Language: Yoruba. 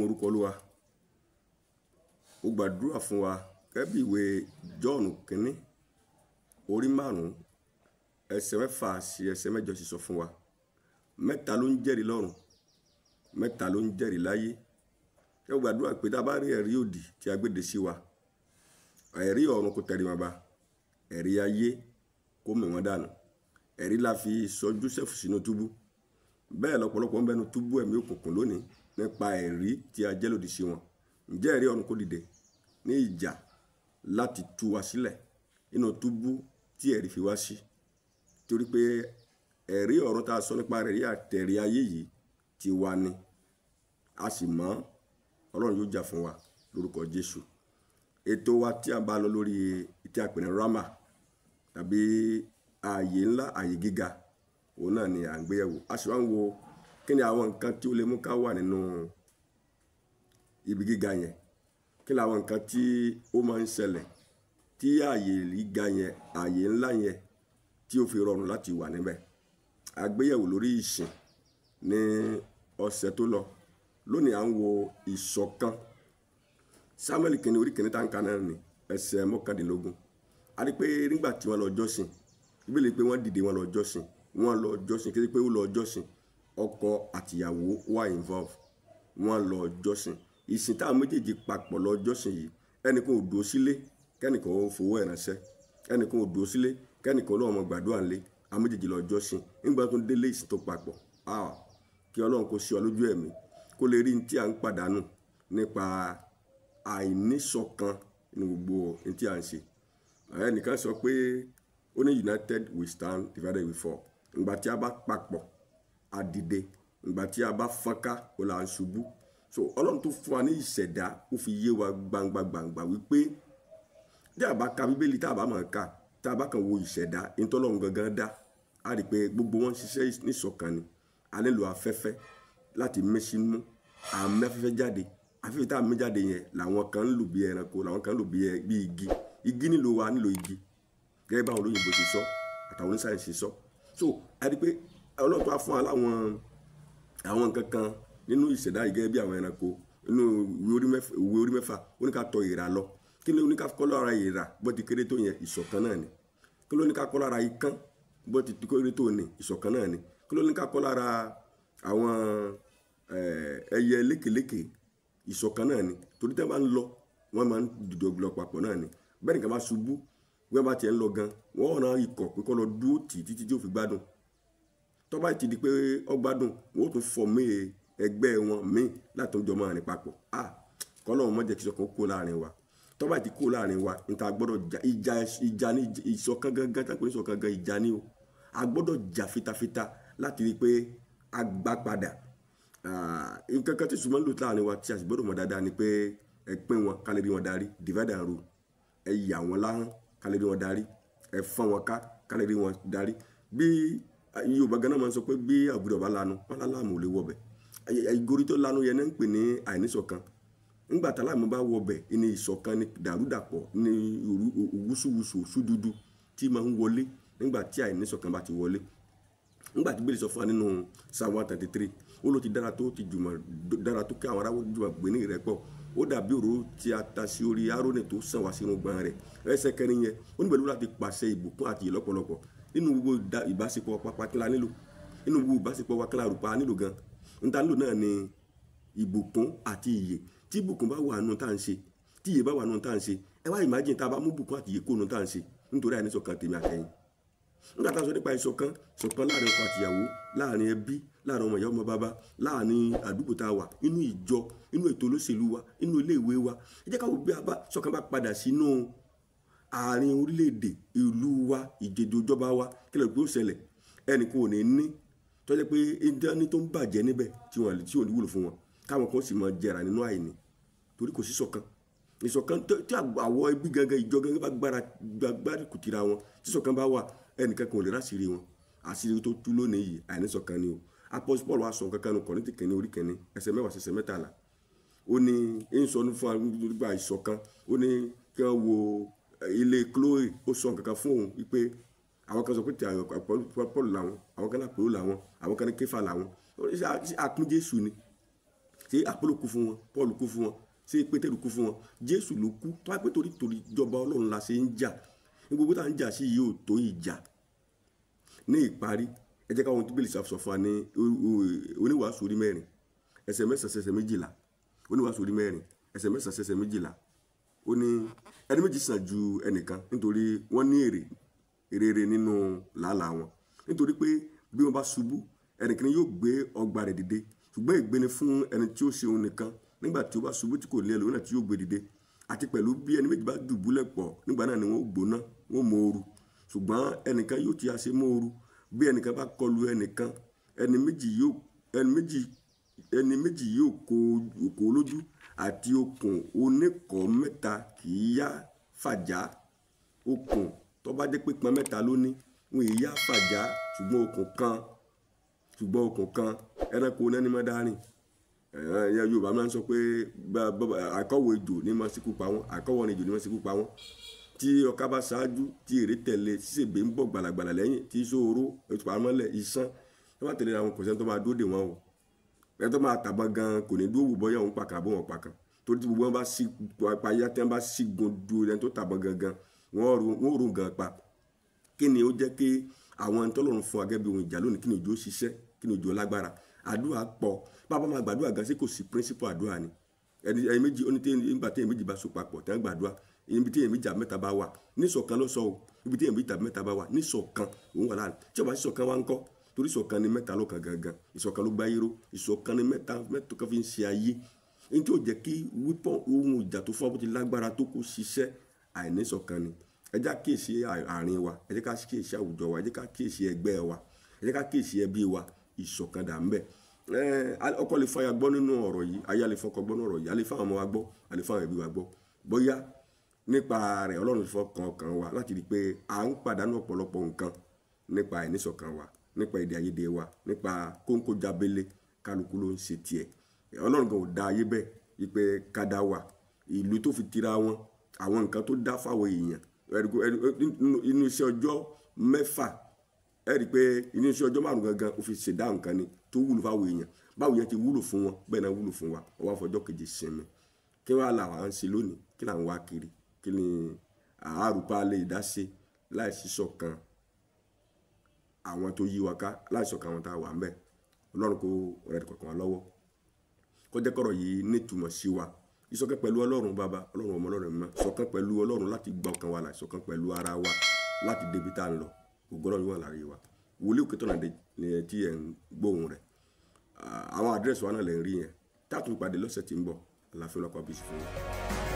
Orúkọ Olúwa. Mo gbàdúrà fún wa gẹ́gẹ́ bí ìwé John kínní orí 5 ẹsẹ̀ 6 sí ẹsẹ̀ 8 sì sọ fún wa. Mẹ́ta ló ń jẹ́rìí lọ́run, mẹ́ta ló ń jẹ́rìí láyé. Ẹ gbàdúrà pé tá a bá rí ẹ̀rí òdì tí a gbéde sí wa, ẹ̀rí ọ̀run kò tẹrí wọn ba, ẹ̀rí ayé kó mì wọ́n dànù. Ẹ̀rí la fi sọ Jósẹ́fù sínú túbú. Bẹ́ẹ̀ lọ́pọ̀lọpọ̀ ń bẹnu túbú ẹ̀mí òkùnkùn lónìí nípa ẹ̀rí tí a jẹ́ lòdì sí wọn. Ǹjẹ́ ẹ̀rí ọ̀run kò dìde ní ìjà láti tú wa sílẹ̀ nínú túbú tí ẹ̀rí fi wá sí? Torí pé ẹ̀rí ọ̀run tá a sọ nípa rẹ̀ rí àtẹ̀rí ayé yìí ti wa ni, a sì mọ̀ Ọlọ́run yóò jà fún wa lórúkọ Jésù. Ètò wa tí a bá lọ lórí tí a pè ní Rámà tàbí ààyè ńlá, ààyè gíga, òun náà ni à ń gbé yẹ̀wò. A sì wá ń wo kí ni àwọn nǹkan tí ó lè mú ká wà nínú ibi gíga yẹn, kí ni àwọn nǹkan tí ó máa ń ṣẹlẹ̀ tí ààyè gíga yẹn, ààyè ńlá yẹn tí ó fi rọrùn láti wà níbẹ̀. A gbé yẹ̀wò lórí ìsìn ní ọ̀sẹ̀ tó lọ. Lónìí à ń wo ìṣọ̀kan. Sámúẹ́lì kìíní orí kìíní táǹkà náà ní ẹsẹ̀ 19. A rí pé nígbà tí wọ́n lọ jọ́sìn, Bíbélì pé wọ́n dìde wọ́n lọ jọ́sìn, wọ́n lọ jọ́sìn, kí ló pé ó lọ jọ́sìn, ọkọ àtìyàwó wà involve, wọ́n lọ jọ́sìn. Ìsìn táwọn méjèèjì papọ̀ lọ jọ́sìn yìí, ẹnìkan ò dúró sílé, kẹ́nìkan ò fowó ẹ̀ ránṣẹ́, ẹnìkan ò dúró sílé, kẹ́nìkan lọ́wọ́ ọmọ gbàdúrà ńlé, àwọn méjèèjì lọ jọ́sìn. Nígbà tó ń délé ìsìn tó papọ̀, kí Ọlọ́run kó sí ọ lójú ẹ̀mí, kó lè rí ní tí à ń pàdánù nípa àìníṣọ̀kan ní gbogbo ní tí à ń ṣe. Ẹnìkan sọ pé ó ní united we stand, divided we fall. Ìgbà tí a bá papọ̀, a dìde. Ìgbà tí a bá fọ́nká, ó là ń ṣubú. So Ọlọ́run tó fún wa ní ìṣẹ̀dá, ó fi yé wa gbangba gbangba wípé tí a bá ka Bíbélì, tí a bá mọ̀ ká, tí a bá kàn wo ìṣẹ̀dá, ní tọ́lọ́run gangan dá, a rí pé gbogbo wọn ń ṣiṣẹ́ níṣọ̀kan ni. A nílò afẹ́fẹ́ láti mí sínú, à ń mí afẹ́fẹ́ jáde. Afẹ́fẹ́ tá a mí jáde yẹn làwọn kan ń lò bí ẹranko, làwọn kan ń lò bí igi. Igi nílò wa, nílò igi. Gẹ́gẹ́ báwọn olóyìnbó ṣe sọ, àtàwọn oníṣàyẹ̀nsì ṣe sọ. So a rí pé Ọlọ́run tó wá fún wa láwọn àwọn nǹkan kan nínú ìṣẹ̀dá yìí gẹ́gẹ́ bí àwọn ẹranko. Nínú ìwé orí mẹ́fà, ó ní ká tọ èèrà lọ. Kí ló ní ká kọ́ lára èèrà bó ti kéré tó yẹn? Ìṣọ̀kan náà ni. Kí ló ní ká kọ́ lára ikán bó ti kéré tó ní? Ìṣọ̀kan náà ni. Kí ló ní ká kọ́ lára àwọn ẹyẹ lékeléke? Ìṣọ̀kan náà ni. Torí tí wọ́n bá ń lọ, wọ́n máa ń dìde lọ papọ̀ náà ni. Bẹ́ẹ̀ nìkan bá ṣubú, bí wọ́n bá tiẹ̀ ń lọ gan, wọ́n rán ikọ̀ pé kó lọ dúró tì títí tí ó fi gbádùn. Tó bá ti di pé ó gbádùn, wọ́n ó tún fọ mí ẹgbẹ́ wọn míì láti jọ máa rìn papọ̀. K'Ọlọ́run má jẹ́ kí ìṣọ̀kan kó láàrin wa. Tó bá ti kó láàrin wa, ní ta gbọ́dọ̀ jà, ìjà ní ìṣọ̀kan gangan, tá pé ìṣọ̀kan gan ìjà ni o. A gbọ́dọ̀ jà fitafita láti rí pé a gbá padà. Nǹkan kan tí Èṣù máa ń lò láàrin wa tí a sì gbọ́dọ̀ mọ̀ dáadáa ni pé ẹ pín wọn ká lè rí wọn darí, divide and rule. Ẹ yà wọ́n láhán ká lè rí wọn darí, ẹ fọ́n wọn ká ká lè rí wọn darí. Bí Yorùbá gan náà máa ń sọ pé bí àgùdọ̀ bá lanu, wọn lálámù ò lè wọbẹ̀. Ìgorí tó lanu yẹn náà ń pè ní àìníṣọ̀kan. Nígbà tá láàmú bá wọbẹ̀, ní ìṣọ̀kan ni dàrúdàpọ̀, ní wúsúwúsù òṣùdúdú tí máa ń wọlé nígbà tí àìníṣọ̀kan bá ti wọlé. Nígbà tí Bíbélì sọ fún wa nínú Psalm 133, ó ló ti dára tó ti jùmọ̀ dára tó kí àwọn aráwọ̀ jùmọ̀ gbé ní ìrẹ́pọ̀. Ó dàbí òróró tí a ta sí orí Árónì tó sàn wá sínú gbọ̀n rẹ̀. Ẹsẹ̀ kẹrin yẹn, ó ní pẹ̀lú láti pàṣẹ ìbùkún àti ìlọ́pọ̀lọpọ̀. Nínú gbogbo ìbáṣepọ̀ pápá kí la nílò? Nínú gbogbo ìbáṣepọ̀ wa kí la rò pa nílò gan? Ohun tá nílò náà ni ìbùkún àti ìyè. Tí ìbùkún bá wà nínú tá à ń ṣe, tí ìyè bá wà nínú tá à ń ṣe, ẹ wá imagine tá a bá mú ìbùkún àti ìyè kúrò nínú tá à ń ṣe nítorí àìníṣọ̀kan tèmi àtẹ̀yin. Nígbà tá a sọ nípa ìṣọ̀kan, ìṣọ̀kan láàrin ọkọ àtìyàwó, láàrin ẹbí, láàrin ọmọ ìyá ọmọ bàbá, láàrin àdúgbò tá a wà, inú ìjọ, inú ètò olóṣèlú wa, inú ilé ìwé wa. Ẹ jẹ́ ká wo bí a bá ṣọ̀kan bá padà sínú àárín orílẹ̀-èdè, ìlú wa, ìjèjì ìjọba wa, kí lè gbé ó ṣẹlẹ̀? Ẹnìkan ò ní ní tó jẹ́ pé ìdání tó ń bàjẹ́ níbẹ̀ tí wọ́n tí ò ní wúlò fún wọn, káwọn kan sì máa jẹrà nínú àìní torí kò sí ṣọ̀kan. Ìṣọ̀kan tí àwọ̀ ẹbí gangan, ìjọ gangan bá gbára gbárùkù tira wọn, tí ṣọ̀kan bá wà, ẹnìkan kan ò lè ráṣìírí wọn. Àṣírí tó tú lónìí yìí, àìníṣọ̀kan ni o. Apostle Paul wá sọ nǹkan kan nínú Kọ́ríńtì kìíní orí kìíní ẹsẹ̀ 10 sí ẹsẹ̀ 13. Ó ní ń sọ fún wa nípa ìṣọ̀kan, ó ní kí wọ́n wo ilé Chloe, ó sọ nǹkan kan fún òun wípé àwọn kan sọ pé tí Paul làwọn, àwọn kan ní Apollo làwọn, àwọn kan ní Kéfà làwọn. Ó ní ṣé a pín Jésù ni? Ṣé Apollo kú fún wọn, Paul kú fún wọn, ṣé Pétérù kú fún wọn? Jésù ló kú. Tó wá pé torí ìjọba Ọlọ́run la ṣe ń jà, ní gbogbo tá à ń jà sí yìí ò tó ìjà. Ní ìparí, ẹ jẹ́ káwọn Bíbélì sọ fún wa ní Oníwàásù orí 4 ẹsẹ̀ 9 sí ẹsẹ̀ 12. Oníwàásù orí 4 ẹsẹ̀ 9 sí ẹsẹ̀ 12. Ó ní ẹni méjì sàn ju ẹnìkan nítorí wọ́n ní èrè rere nínú làálàá wọn. Nítorí pé bí wọ́n bá ṣubú, ẹnìkan yóò gbé ọgbà rẹ̀ dìde, ṣùgbọ́n ègbé ni fún ẹni tí ó ṣe òun nìkan nígbà tí ó bá ṣubú tí kò ní ẹlòmíràn tí yóò gbé dìde. Àti pẹ̀lú bí ẹni méjì bá dùbúlẹ̀ pọ̀, nígbà náà ni wọ́n gbóná, wọ́n mọ ooru. Ṣùgbọ́n ẹnìkan yóò ti ṣe mọ́ ooru. Bí ẹnìkan bá kọlu ẹnìkan, ẹni méjì yóò kó lójú, àti okùn oníkọ̀ọ́ mẹ́ta kì í yá fàjà. Okùn tó bá jẹ́ pé pọn mẹ́ta ló ní, wọn ì yá fàjà, ṣùgbọ́n okùn kan ẹranko náà ni máa dárìn. Yorùbá máa ń sọ pé àkọ́wọ̀ ejò ní máa ṣekú pa wọ́n, àkọ́wọ̀ ejò ní máa ṣekú pa wọ́n. Tí ọká bá ṣáájú, tí èrè tẹ̀lé, ṣíṣègbè ń bọ̀ gbàlàgbàlà lẹ́yìn, tí ìṣòro ìpamọ́lẹ̀ ìṣán tó bá tẹ̀lé àwọn kò sẹ́ni tó máa dúró dè wọ́n o. Ẹni tó máa tàbọn gan kò ní dúró wò bọ́yá òun pàkà bó wọn pàkà, torí tí gbogbo wọn bá sí payá, tí wọn bá sí gun du ẹni tó tàbọn gangan, wọ́n rò gan pa. Kí ni ó jẹ́ kí àwọn tọ́lọ́run fún wa gẹ́gẹ́ bí ohun ìjà lónìí? Kí ni òjò ṣiṣẹ́? Kí ni òjò lágbára? Àdúrà pọ̀. Bàbá máa gbàdúrà gan, sí kò sí principle àdúrà ni. Ẹni méjì ó ní tí nígbà tí èyí méjì bá so papọ̀ tí wọ́n gbàdúrà, ibi tí èyí méjì àbí mẹ́ta bá wà níṣọ̀kan ló sọ o. Ibi tí èyí méjì àbí mẹ́ta bá wà níṣọ̀kan òun wà láàrin. Tí ó bá sí ṣọ̀kan wá ń kọ́, torí ìṣọ̀kan ni mẹ́ta lọ́kan gangan, ìṣọ̀kan ló gbáyé ró, ìṣọ̀kan ni mẹ́ta kan fi ń ṣe ayé. Ní tí ó jẹ́ kí wípọ̀n ohun ìjà tó fún wa bó ti lágbára tó kó ṣiṣẹ́, àìníṣọ̀kan ni. Ẹ jẹ́ ká kíyèsí àárín wa, ẹ jẹ́ ká kíyèsí àwùjọ wa, ẹ jẹ́ ká kíyèsí ẹgbẹ́ wa, ẹ jẹ́ ká kíyèsí ẹbí wa. Ìṣọ̀kan dà ń bẹ. Ọkọ lè fàyà gbọ́ nínú ọ̀rọ̀ yìí, aya lè fọkọ gbọ́ nínú ọ̀rọ̀ yìí, a lè fáwọn ọmọ wa gbọ́, a lè fáwọn ẹbí wa gbọ́. Bóyá nípa rẹ̀ Ọlọ́run fọkàn ọkàn wa láti rí i pé à ń pàdánù ọ̀pọ̀lọpọ̀ nǹkan nípa àìníṣọ̀kan wa, nípa èdè àìyedè wa, nípa kóńkó jábélé, kálukú ló ń ṣe tiẹ̀. Ọlọ́run gan ò dá ayé bẹ́ẹ̀ wípé ká dá wà. Ìlú tó fi tira wọn, àwọn nǹkan tó dá fáwọn èèyàn inú iṣẹ́ ọjọ́ 6, ẹ rí i pé inú iṣẹ́ ọjọ́ 5 gangan ó fi ṣẹ̀dá nǹkan ni tó wúlò fáwọn èèyàn. Báwo yẹn ti wúlò fún wọn, bẹ́ẹ̀ náà wúlò fún wa. Ó wá fọjọ́ kejì sinmi. Kí wàá là wá ń ṣe lónìí? Kí là ń wá kiri? Kí ni àárùpá lè dá ṣe láì sí ṣọ̀kan àwọn tó yí wa ká, láì ṣọ̀kan àwọn tá a wà ń bẹ̀? Ọlọ́run kó rẹ̀ kọ̀ọ̀kan wa lọ́wọ́, kó jẹ́ kọ́rọ̀ yìí nítumọ̀ sí wa. Ìṣọ̀kan pẹ̀lú Ọlọ́run Baba, Ọlọ́run Ọmọ, Ọlọ́run Mímọ́. Ìṣọ̀kan pẹ̀lú Ọlọ́run láti gba ọkàn wa là, ìṣọ̀kan pẹ̀lú ara wa láti débi tá à ń lọ. Ògo Ọlọ́run wà láàrin wa. Wòlíì Òkètọ́nà ni ẹ tí ẹ̀ ń gbóhùn rẹ̀. Àwọn àdírẹ́sì wa náà lè rí yẹn. Tá a tún pàdé lọ́sẹ̀ tí ń bọ̀. Àlàáfíà Olúwa kó bísí fún wa.